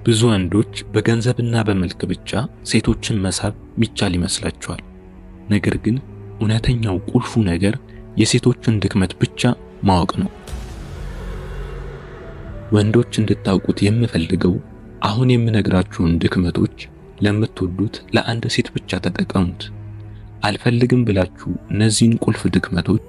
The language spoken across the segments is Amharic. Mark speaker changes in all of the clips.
Speaker 1: ብዙ ወንዶች በገንዘብና በመልክ ብቻ ሴቶችን መሳብ ሚቻል ይመስላቸዋል። ነገር ግን እውነተኛው ቁልፉ ነገር የሴቶችን ድክመት ብቻ ማወቅ ነው። ወንዶች እንድታውቁት የምፈልገው አሁን የምነግራችሁን ድክመቶች ለምትወዱት ለአንድ ሴት ብቻ ተጠቀሙት። አልፈልግም ብላችሁ እነዚህን ቁልፍ ድክመቶች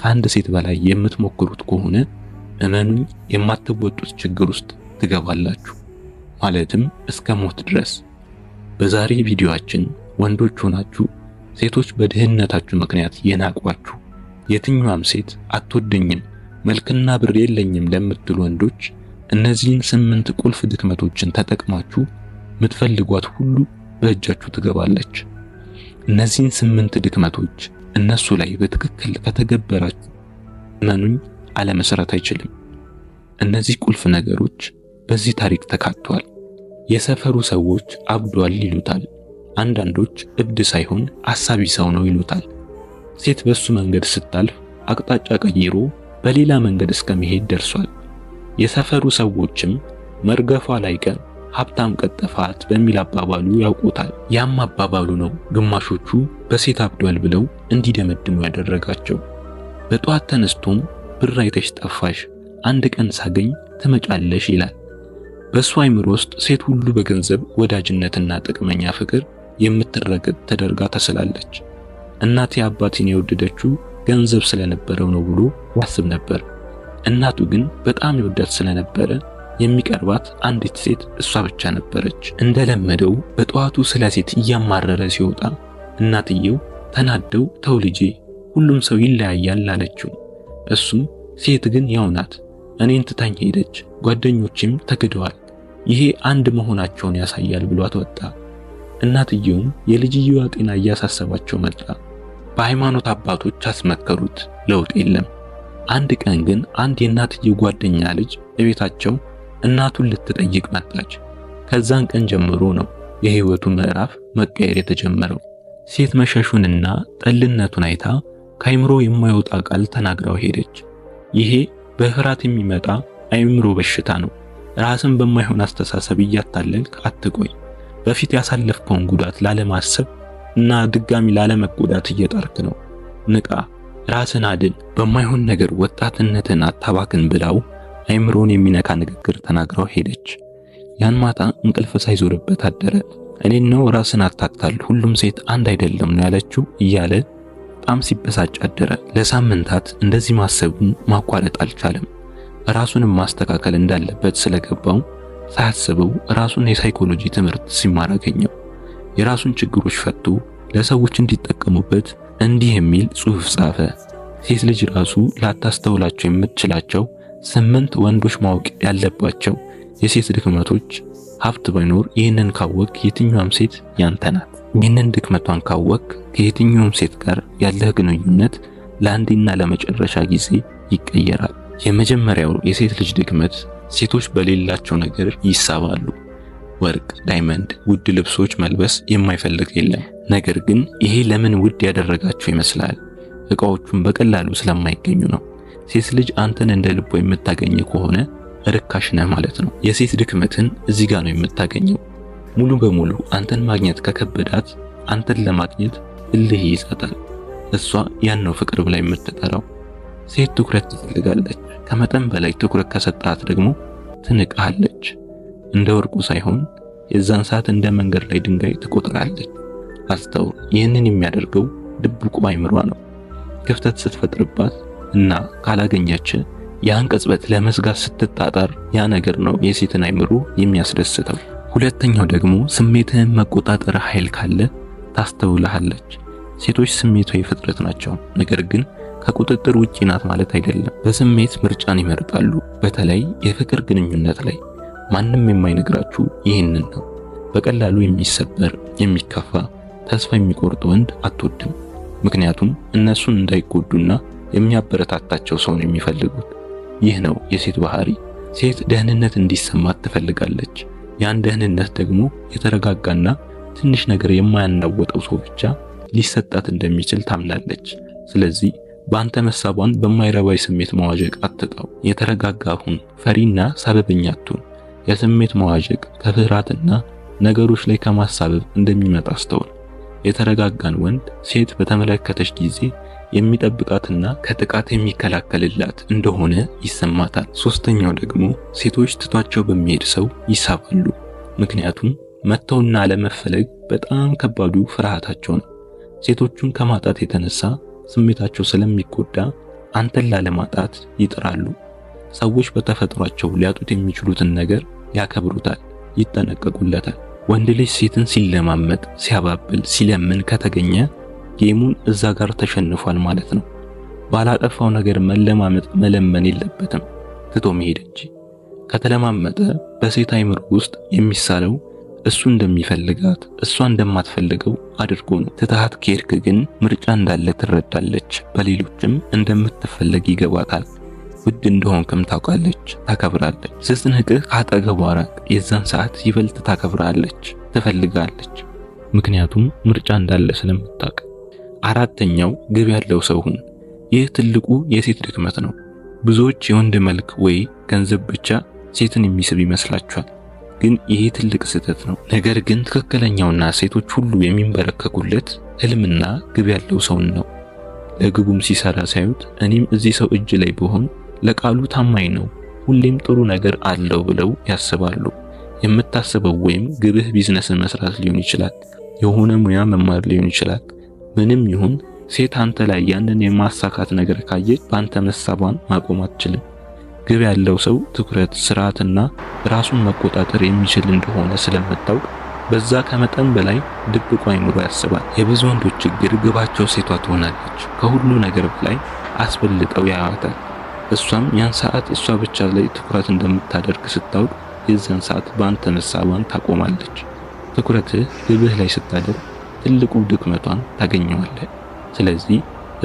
Speaker 1: ከአንድ ሴት በላይ የምትሞክሩት ከሆነ እመኑኝ የማትወጡት ችግር ውስጥ ትገባላችሁ፣ ማለትም እስከ ሞት ድረስ። በዛሬ ቪዲዮአችን ወንዶች ሆናችሁ ሴቶች በድህነታችሁ ምክንያት የናቋችሁ፣ የትኛዋም ሴት አትወደኝም፣ መልክና ብር የለኝም ለምትሉ ወንዶች እነዚህን 8 ቁልፍ ድክመቶችን ተጠቅማችሁ የምትፈልጓት ሁሉ በእጃችሁ ትገባለች። እነዚህን 8 ድክመቶች እነሱ ላይ በትክክል ከተገበራችሁ እመኑኝ አለመስራት አይችልም። እነዚህ ቁልፍ ነገሮች በዚህ ታሪክ ተካተዋል። የሰፈሩ ሰዎች አብዷል ይሉታል። አንዳንዶች እብድ ሳይሆን አሳቢ ሰው ነው ይሉታል። ሴት በሱ መንገድ ስታልፍ አቅጣጫ ቀይሮ በሌላ መንገድ እስከመሄድ ደርሷል። የሰፈሩ ሰዎችም መርገፏ ላይ ቀን ሀብታም ቀጠፋት በሚል አባባሉ ያውቁታል። ያም አባባሉ ነው ግማሾቹ በሴት አብዷል ብለው እንዲደመድሙ ያደረጋቸው። በጧት ተነስቶም ብር አይተሽ ጠፋሽ፣ አንድ ቀን ሳገኝ ትመጫለሽ ይላል። በሱ አይምሮ ውስጥ ሴት ሁሉ በገንዘብ ወዳጅነትና ጥቅመኛ ፍቅር የምትረገጥ ተደርጋ ተስላለች። እናቴ አባቴን የወደደችው ገንዘብ ስለነበረው ነው ብሎ ያስብ ነበር። እናቱ ግን በጣም ይወዳት ስለነበረ የሚቀርባት አንዲት ሴት እሷ ብቻ ነበረች። እንደለመደው በጠዋቱ ስለ ሴት እያማረረ ሲወጣ እናትየው ተናደው ተው ልጄ፣ ሁሉም ሰው ይለያያል አለችው። እሱም ሴት ግን ያው ናት፣ እኔን ትታኝ ሄደች፣ ጓደኞቼም ተክደዋል፣ ይሄ አንድ መሆናቸውን ያሳያል ብሏት ወጣ። እናትየውም የልጅየዋ ጤና እያሳሰባቸው መጣ። በሃይማኖት አባቶች አስመከሩት፣ ለውጥ የለም። አንድ ቀን ግን አንድ የእናትየው ጓደኛ ልጅ በቤታቸው እናቱን ልትጠይቅ መጣች። ከዛን ቀን ጀምሮ ነው የህይወቱ ምዕራፍ መቀየር የተጀመረው። ሴት መሸሹንና ጠልነቱን አይታ ከአይምሮ የማይወጣ ቃል ተናግራው ሄደች። ይሄ በፍርሃት የሚመጣ አይምሮ በሽታ ነው። ራስን በማይሆን አስተሳሰብ እያታለልክ አትቆይ። በፊት ያሳለፍከውን ጉዳት ላለማሰብ እና ድጋሚ ላለመጎዳት እየጣርክ ነው። ንቃ፣ ራስን አድን። በማይሆን ነገር ወጣትነትን አታባክን ብላው አይምሮን የሚነካ ንግግር ተናግራው ሄደች። ያን ማታ እንቅልፍ ሳይዞርበት አደረ። እኔን ነው ራስን አታታል፣ ሁሉም ሴት አንድ አይደለም ነው ያለችው እያለ በጣም ሲበሳጭ አደረ። ለሳምንታት እንደዚህ ማሰቡን ማቋረጥ አልቻለም። ራሱንም ማስተካከል እንዳለበት ስለገባው ሳያስበው ራሱን የሳይኮሎጂ ትምህርት ሲማር አገኘው። የራሱን ችግሮች ፈቶ ለሰዎች እንዲጠቀሙበት እንዲህ የሚል ጽሑፍ ጻፈ። ሴት ልጅ ራሱ ላታስተውላቸው የምትችላቸው 8 ወንዶች ማወቅ ያለባቸው የሴት ድክመቶች። ሀብት ባይኖር ይህንን ካወቅ የትኛውም ሴት ያንተ ናት። ይህንን ድክመቷን ካወቅ ከየትኛውም ሴት ጋር ያለህ ግንኙነት ለአንዴና ለመጨረሻ ጊዜ ይቀየራል። የመጀመሪያው የሴት ልጅ ድክመት ሴቶች በሌላቸው ነገር ይሳባሉ። ወርቅ፣ diamond፣ ውድ ልብሶች መልበስ የማይፈልግ የለም። ነገር ግን ይሄ ለምን ውድ ያደረጋቸው ይመስላል? እቃዎቹን በቀላሉ ስለማይገኙ ነው። ሴት ልጅ አንተን እንደ ልቧ የምታገኝ ከሆነ ርካሽ ነህ ማለት ነው። የሴት ድክመትን እዚህ ጋር ነው የምታገኘው። ሙሉ በሙሉ አንተን ማግኘት ከከበዳት አንተን ለማግኘት እልህ ይይዛታል። እሷ ያን ነው ፍቅር ብላ የምትጠራው። ሴት ትኩረት ትፈልጋለች። ከመጠን በላይ ትኩረት ከሰጣት ደግሞ ትንቅሃለች። እንደ ወርቁ ሳይሆን የዛን ሰዓት እንደ መንገድ ላይ ድንጋይ ትቆጥራለች። አስተውል፣ ይህንን የሚያደርገው ድብቁ አይምሯ ነው። ክፍተት ስትፈጥርባት እና ካላገኘች ያን ቅጽበት ለመዝጋት ስትጣጣር ያ ነገር ነው የሴትን አይምሮ የሚያስደስተው። ሁለተኛው ደግሞ ስሜትህን መቆጣጠር ኃይል ካለ ታስተውልሃለች። ሴቶች ስሜታዊ ፍጥረት ናቸው። ነገር ግን ከቁጥጥር ውጪ ናት ማለት አይደለም። በስሜት ምርጫን ይመርጣሉ። በተለይ የፍቅር ግንኙነት ላይ ማንም የማይነግራችሁ ይህንን ነው። በቀላሉ የሚሰበር፣ የሚከፋ፣ ተስፋ የሚቆርጥ ወንድ አትወድም። ምክንያቱም እነሱን እንዳይጎዱና የሚያበረታታቸው ሰው ነው የሚፈልጉት። ይህ ነው የሴት ባህሪ። ሴት ደህንነት እንዲሰማት ትፈልጋለች። ያን ደህንነት ደግሞ የተረጋጋና ትንሽ ነገር የማያናወጠው ሰው ብቻ ሊሰጣት እንደሚችል ታምናለች። ስለዚህ በአንተ መሳቧን በማይረባይ ስሜት መዋዠቅ አትጣው። የተረጋጋ ሁን። ፈሪና ሰበበኛ አትሁን። የስሜት መዋዠቅ ከፍርሃትና ነገሮች ላይ ከማሳበብ እንደሚመጣ አስተውል። የተረጋጋን ወንድ ሴት በተመለከተች ጊዜ የሚጠብቃትና ከጥቃት የሚከላከልላት እንደሆነ ይሰማታል። ሶስተኛው ደግሞ ሴቶች ትቷቸው በሚሄድ ሰው ይሳባሉ። ምክንያቱም መተውና አለመፈለግ በጣም ከባዱ ፍርሃታቸው ነው። ሴቶቹን ከማጣት የተነሳ ስሜታቸው ስለሚጎዳ አንተን ላለማጣት ይጥራሉ። ሰዎች በተፈጥሯቸው ሊያጡት የሚችሉትን ነገር ያከብሩታል፣ ይጠነቀቁለታል። ወንድ ልጅ ሴትን ሲለማመጥ፣ ሲያባብል፣ ሲለምን ከተገኘ game ኡን እዛ ጋር ተሸንፏል ማለት ነው። ባላጠፋው ነገር መለማመጥ መለመን የለበትም፣ ትቶ መሄድ እንጂ። ከተለማመጠ በሴት አይምሮ ውስጥ የሚሳለው እሱ እንደሚፈልጋት እሷ እንደማትፈልገው አድርጎ ነው። ትተሃት ከሄድክ ግን ምርጫ እንዳለ ትረዳለች፣ በሌሎችም እንደምትፈለግ ይገባታል። ውድ እንደሆንክም ታውቃለች፣ ታከብራለች። ስትንቅህ ካጠገቧ ራቅ። የዛን ሰዓት ይበልጥ ታከብራለች፣ ትፈልጋለች። ምክንያቱም ምርጫ እንዳለ ስለምታውቅ። አራተኛው ግብ ያለው ሰው ሁን። ይህ ትልቁ የሴት ድክመት ነው። ብዙዎች የወንድ መልክ ወይ ገንዘብ ብቻ ሴትን የሚስብ ይመስላቸዋል። ግን ይሄ ትልቅ ስህተት ነው። ነገር ግን ትክክለኛውና ሴቶች ሁሉ የሚንበረከኩለት ህልምና ግብ ያለው ሰውን ነው። ለግቡም ሲሰራ ሲያዩት እኔም እዚህ ሰው እጅ ላይ ብሆን ለቃሉ ታማኝ ነው፣ ሁሌም ጥሩ ነገር አለው ብለው ያስባሉ። የምታስበው ወይም ግብህ ቢዝነስን መስራት ሊሆን ይችላል፣ የሆነ ሙያ መማር ሊሆን ይችላል። ምንም ይሁን ሴት አንተ ላይ ያንን የማሳካት ነገር ካየች በአንተ መሳቧን ማቆም አትችልም። ግብ ያለው ሰው ትኩረት፣ ስርዓትና ራሱን መቆጣጠር የሚችል እንደሆነ ስለምታውቅ በዛ ከመጠን በላይ ድብቁ አይምሮ ያስባል። የብዙ ወንዶች ችግር ግባቸው ሴቷ ትሆናለች። ከሁሉ ነገር በላይ አስበልጠው ያያታል። እሷም ያን ሰዓት እሷ ብቻ ላይ ትኩረት እንደምታደርግ ስታውቅ የዛን ሰዓት በአንተ መሳቧን ታቆማለች። ትኩረትህ ግብህ ላይ ስታደርግ ትልቁ ድክመቷን ታገኘዋለህ። ስለዚህ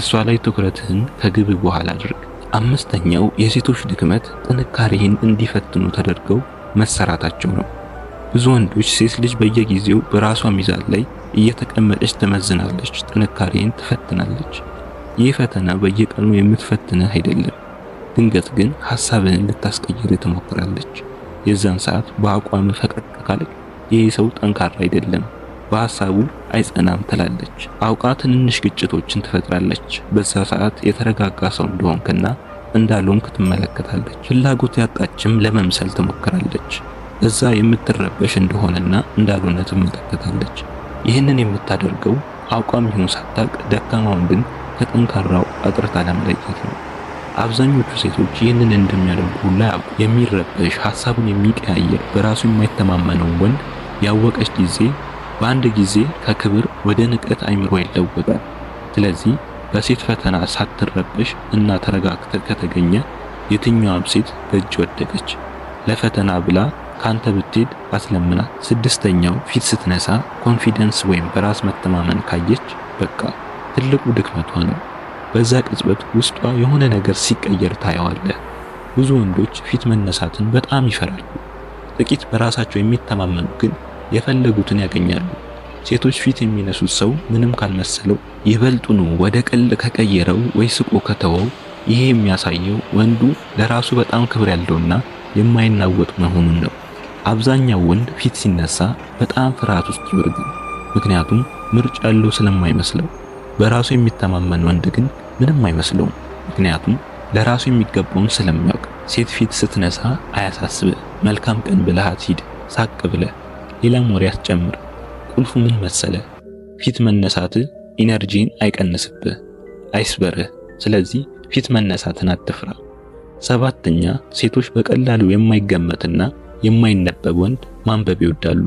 Speaker 1: እሷ ላይ ትኩረትህን ከግብህ በኋላ አድርግ። አምስተኛው የሴቶች ድክመት ጥንካሬህን እንዲፈትኑ ተደርገው መሰራታቸው ነው። ብዙ ወንዶች ሴት ልጅ በየጊዜው በራሷ ሚዛን ላይ እየተቀመጠች ትመዝናለች፣ ጥንካሬን ትፈትናለች። ይህ ፈተና በየቀኑ የምትፈትንህ አይደለም። ድንገት ግን ሐሳብህን ልታስቀይር ትሞክራለች። የዛን ሰዓት በአቋም ፈቀቅ ካልክ ይህ ሰው ጠንካራ አይደለም፣ በሐሳቡ አይጸናም ትላለች። አውቃ ትንንሽ ግጭቶችን ትፈጥራለች። በዛ ሰዓት የተረጋጋ ሰው እንደሆንክና እንዳልሆንክ ትመለከታለች። ፍላጎት ያጣችም ለመምሰል ትሞክራለች። እዛ የምትረበሽ እንደሆነና እንዳልሆነ ትመለከታለች። ይህንን የምታደርገው አውቃም ይሁን ሳታውቅ ደካማ ወንድን ከጠንካራው አጥርታ ለመለየት ነው። አብዛኞቹ ሴቶች ይህንን እንደሚያደርጉ ሁላ ያውቁ። የሚረበሽ ሐሳቡን የሚቀያየር በራሱ የማይተማመነውን ወንድ ያወቀች ጊዜ በአንድ ጊዜ ከክብር ወደ ንቀት አይምሮ ይለወጣል። ስለዚህ በሴት ፈተና ሳትረበሽ እና ተረጋግተህ ከተገኘ የትኛዋም ሴት በእጅ ወደቀች። ለፈተና ብላ ካንተ ብትሄድ አትለምናት። ስድስተኛው ፊት ስትነሳ confidence ወይም በራስ መተማመን ካየች በቃ ትልቁ ድክመቷ ነው። በዛ ቅጽበት ውስጧ የሆነ ነገር ሲቀየር ታየዋለህ። ብዙ ወንዶች ፊት መነሳትን በጣም ይፈራሉ። ጥቂት በራሳቸው የሚተማመኑ ግን የፈለጉትን ያገኛሉ። ሴቶች ፊት የሚነሱት ሰው ምንም ካልመሰለው ይበልጡኑ ወደ ቀልድ ከቀየረው ወይ ስቆ ከተወው፣ ይሄ የሚያሳየው ወንዱ ለራሱ በጣም ክብር ያለውና የማይናወጥ መሆኑን ነው። አብዛኛው ወንድ ፊት ሲነሳ በጣም ፍርሃት ውስጥ ይወድቃል። ምክንያቱም ምርጫ ያለው ስለማይመስለው። በራሱ የሚተማመን ወንድ ግን ምንም አይመስለውም። ምክንያቱም ለራሱ የሚገባውን ስለሚያውቅ። ሴት ፊት ስትነሳ አያሳስብህ። መልካም ቀን ብለሃት ሂድ፣ ሳቅ ብለህ ሌላም ወሬ አትጨምር። ቁልፉ ምን መሰለ? ፊት መነሳትህ energy ን አይቀንስብህ፣ አይስበርህ። ስለዚህ ፊት መነሳትን አትፍራ። ሰባተኛ ሴቶች በቀላሉ የማይገመትና የማይነበብ ወንድ ማንበብ ይወዳሉ።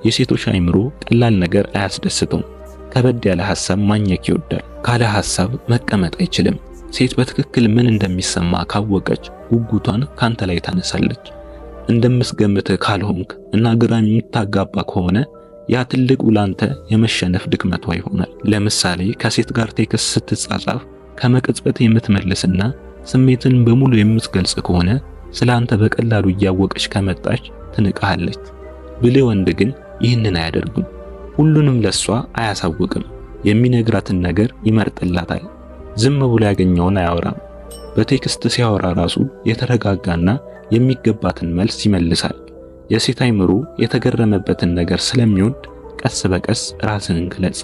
Speaker 1: የሴቶች አይምሮ ቀላል ነገር አያስደስተውም። ከበድ ያለ ሐሳብ ማኘክ ይወዳል። ካለ ሐሳብ መቀመጥ አይችልም። ሴት በትክክል ምን እንደሚሰማ ካወቀች ጉጉቷን ካንተ ላይ ታነሳለች። እንደምትገምትህ ካልሆንክ እና ግራ የምታጋባ ከሆነ ያ ትልቁ ላንተ የመሸነፍ ድክመቷ ይሆናል። ለምሳሌ ከሴት ጋር text ስትጻጻፍ ከመቅጽበት የምትመልስና ስሜትን በሙሉ የምትገልጽ ከሆነ ስለ አንተ በቀላሉ እያወቀች ከመጣች ትንቅሃለች። ብልህ ወንድ ግን ይህንን አያደርግም። ሁሉንም ለሷ አያሳውቅም። የሚነግራትን ነገር ይመርጥላታል። ዝም ብሎ ያገኘውን አያወራም። በ text ሲያወራ ራሱ የተረጋጋና የሚገባትን መልስ ይመልሳል። የሴት አይምሮ የተገረመበትን ነገር ስለሚወድ ቀስ በቀስ ራስህን ግለጽ።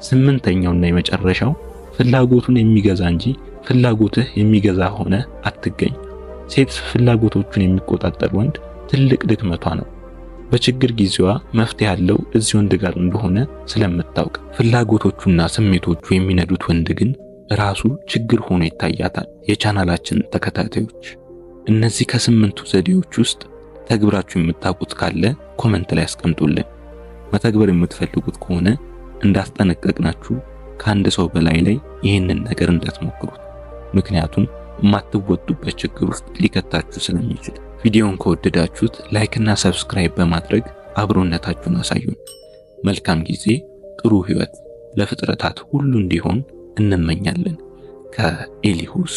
Speaker 1: ስምንተኛውና የመጨረሻው ፍላጎቱን የሚገዛ እንጂ ፍላጎትህ የሚገዛ ሆነ አትገኝ። ሴት ፍላጎቶቹን የሚቆጣጠር ወንድ ትልቅ ድክመቷ ነው። በችግር ጊዜዋ መፍትሄ ያለው እዚህ ወንድ ጋር እንደሆነ ስለምታውቅ፣ ፍላጎቶቹና ስሜቶቹ የሚነዱት ወንድ ግን ራሱ ችግር ሆኖ ይታያታል። የቻናላችን ተከታታዮች፣ እነዚህ ከስምንቱ ዘዴዎች ውስጥ ተግብራችሁ የምታውቁት ካለ comment ላይ አስቀምጡልን። መተግበር የምትፈልጉት ከሆነ እንዳስጠነቀቅናችሁ ከአንድ ሰው በላይ ላይ ይህንን ነገር እንዳትሞክሩት። ምክንያቱም የማትወጡበት ችግር ውስጥ ሊከታችሁ ስለሚችል። ቪዲዮውን ከወደዳችሁት like እና subscribe በማድረግ አብሮነታችሁን አሳዩን። መልካም ጊዜ፣ ጥሩ ህይወት ለፍጥረታት ሁሉ እንዲሆን እንመኛለን። ከኤሊሁስ